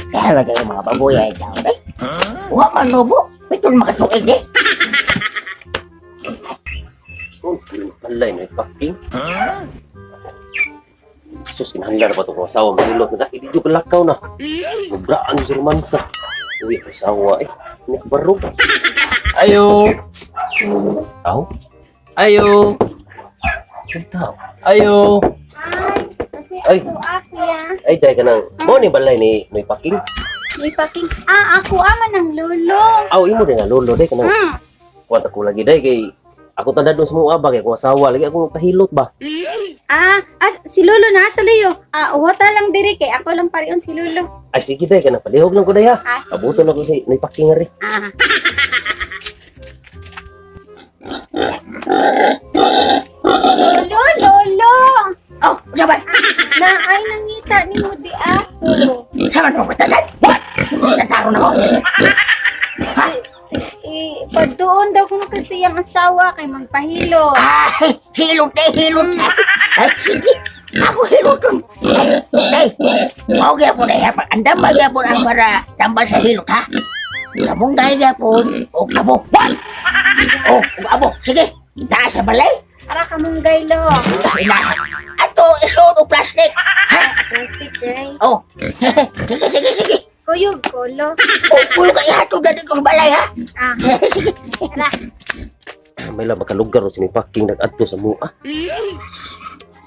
Kaya ba kayo mga baboy ay tao eh? Wa man nubo. Ito makatuig eh. Kung sa palay may packing. Sus, kinahanglan na ba itong asawa? Mahilot na dahil di ko lakaw na. Mabraan sa romansa. Uy, ang asawa eh. Hindi ka barog. Ayo. Tao? Ayo. Ay, tao. Ayo. Kasi Ay. ako kuya. Ay, dahil ka nang. Mo ni balay ni Noy Packing. May paking. Ah, ako ama ng lolo. Aw, imo din nga lolo dahil ka nang. Kuwat ako lagi dahil kay ako tanda doon sa mga abag kay kung asawa lagi ako pahilot ba. Ah, si lolo na sa luyo. Ah, uwata lang diri kay ako lang parion si lolo. Ay sige dahil ka nang palihog lang ko dahil ha. Ah, sige. Abuton ako si Noy Packing nga rin. Ah. Lolo, lolo. Oh, saban. Na ay nangita ni mo di ako. Saban mo katalan. What? Nataro na ko. Ha? Eh, pagdoon daw kung kasi ang asawa kay magpahilo. Ay, hilot eh, hilot. Ay, sige. Ako hiloton. Ay, mao gyapon ay andam ba gyapon ang para tambal sa hilot ha? Kamunggay gyapon o abo. What? Oh, ug abo. Sige. Naa sa balay. Ara ka mong gaylo. Ina. Ato isod o plastic. Ha? Plastic day. Oh. Sige, sige, sige. Kuyog ko lo. Oh, kuyo ka ihatod na dito sa balay ha. Ah, Sige. ara. May lang makalugar ro si Noy Packing nag-adto sa mua.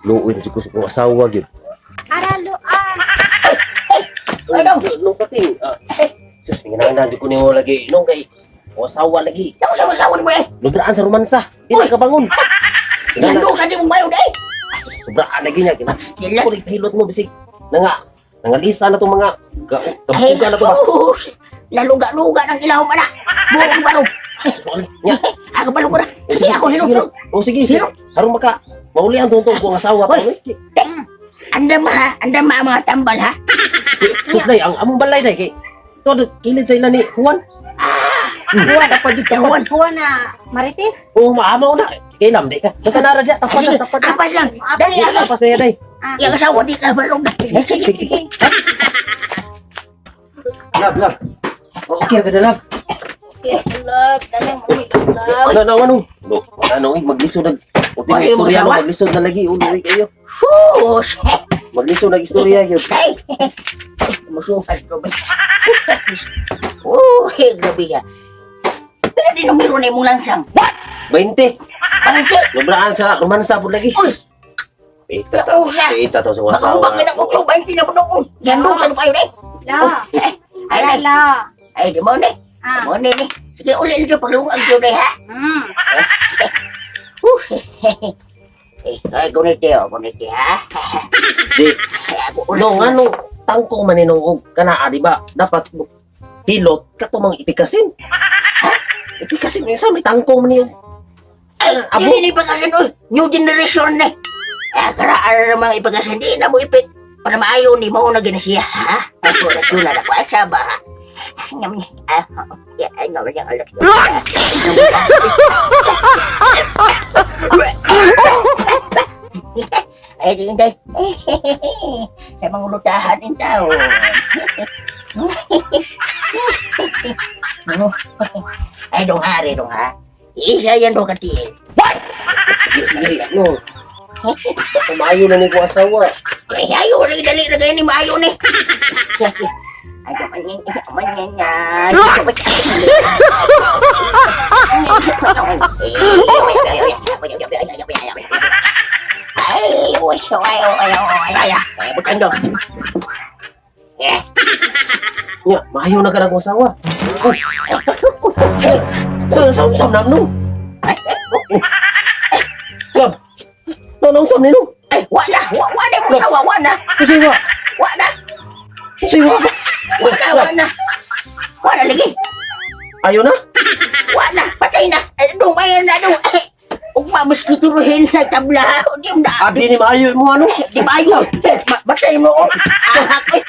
Luoy na jud ko sa kong asawa gyud. Ara lo ah. Ano? Nung Packing, ah, sus, ginahanglan jud ko nimo lagi. Nung kay kung asawa lagi. Ako sa masawan mo eh. Lubraan sa romansa. Di na kabangon. Nando ka di mong mayo day. Asus, sobraan lagi niya. Kina, Sila. ako pahilot mo bisig. Nanga, nangalisa na itong mga Ay, kabuga na ito ba? sus. Naluga-luga ng ilahom ana. Buong balong. Nya, Ako balong ko na. Sige, ako hilot. Oh, sige. Hilot. Harong maka, mauli ang tuntong kong asawa. Hoy, eh, andam ha, andam ha ang mga tambal ha. Sus, day, ang among balay day. Kay, to, kilid sa ila ni Juan. Juan, tapad yun, tapad. Juan. Huwa na Marites. Oh, maamaw na. Kailam, day ka. Basta nara dya, tapad Sige, na, tapad na. apas lang. Dali Sige, ako. tapas na yan, day. Ah, Yang asawa di ka balong. Sige, sige. Sige, sige. Love, love. Oh, okay, ka na, love. okay, love. Dali mo love. Ano, ano, ano? No, ano, eh, maglisod nag... Uti Ay, ng istorya, no, mag-asawa? maglisod na lagi. Ulo, eh, kayo. Sus. Maglisod nag istorya, yun. Ay. Musukas ko ba? Uy, grabe ka. Pila din numero na imong langsang. What? 20. Pangke. Lubraan sa romansa po lagi. Uy, Ita to. Nausa. Ita to sa baka asawa. ubang ka ng utso, 20 na po noon. Gandong sa kayo eh. La. Eh, ay, Ara ay, la. ay, di mo ni. Ah. Mo ni ni. Sige, uli nito paglungag yun eh, ha? Eh, ay, guniti, oh, guniti, ha? Di. Ay, ako uli. No, nga no, tangkong man ninong og kanaa, di ba? Dapat hilot ka to mang ipikasin. Ha? Ipikasin mo sa may tangkong man yung Ay, abo. dili ni pagkasin, oy. New generation na. Ah, karaan na mga ipagkasin, di na mo ipit. Para maayo ni mo na ginasiya, ha? Ako na tula na ko, ay, saba, ha? Ngam, ah, ya, ay, ngam, ngam, ngam, Ay, di, hindi. Sa mga lutahan in tao. Ay, dong ha, re, dong ha. Isa yan dong katiil. Sige, sige, no. Basta maayo na ni ko asawa. Ay, ayo, lagi dali na kayo ni maayo ni. Sige. Ay, manyan, ay, uy, ay, ay, ay, ay, ay, butang dong. Eh, Nya, maayo na ka na kong asawa. Oh. Sa sa sa nam no. Lab. No, no, sam nino. Ay, wala, wala mo sawa, wala, Kasi wa. wala, Kasi wa. wala, wala. Wala lagi. Ayo na. Wala, patay na. Ay, dong, ay, na, dong. Ay, ugma, maski turuhin na tabla. Di mo na. Adi ni maayo mo ano. Di ba yun? Matay mo. Oh. Ahak. Eh.